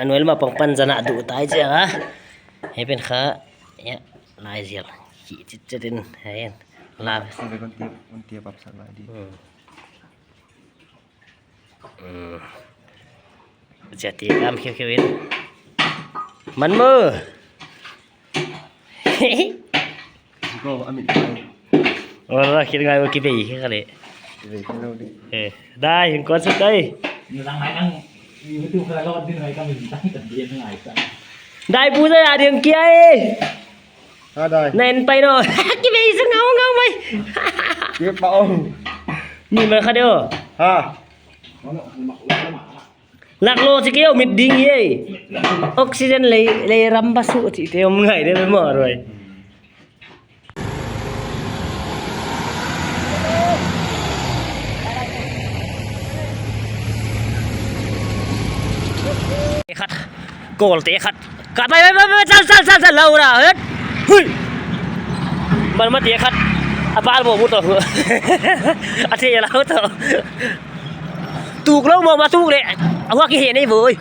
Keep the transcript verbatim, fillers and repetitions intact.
Anuel ma pang pan zana du tai che a. Hei pen kha, ya, lai zial. Ki chit chit in, hei, la. Sebe kon tiap, kon tiap ap sak lai di. Hmm. Hmm. Chia ti kam khiu khiu in. Man mu. Ko amit ngai. Wala kit ngai ki bei ki kale. Ki bei ki lo di. Eh, dai hin kon sut dai. Nang ngai nang YouTube kala lo din ngai kami tak tak dia ngai sa. Dai pu dai ading kia eh. Ha dai. Nen pai no. Ki bei sa ngau ngau mai. Ki pa ong. Ni mai kha deo. Ha. Lak lo si keu mit ding ye. Oxygen lei, lei ram ba su chi te om ngai de mo roi. Khat. Kol te khat. Ka bai, bai, bai, bai, sal, sal, sal, sal, Laura, het. Hui. Ban ma te khat. A bal bo mu to. A te la to. Tuk lo mo ma tuk le. A wa ki he nei voi.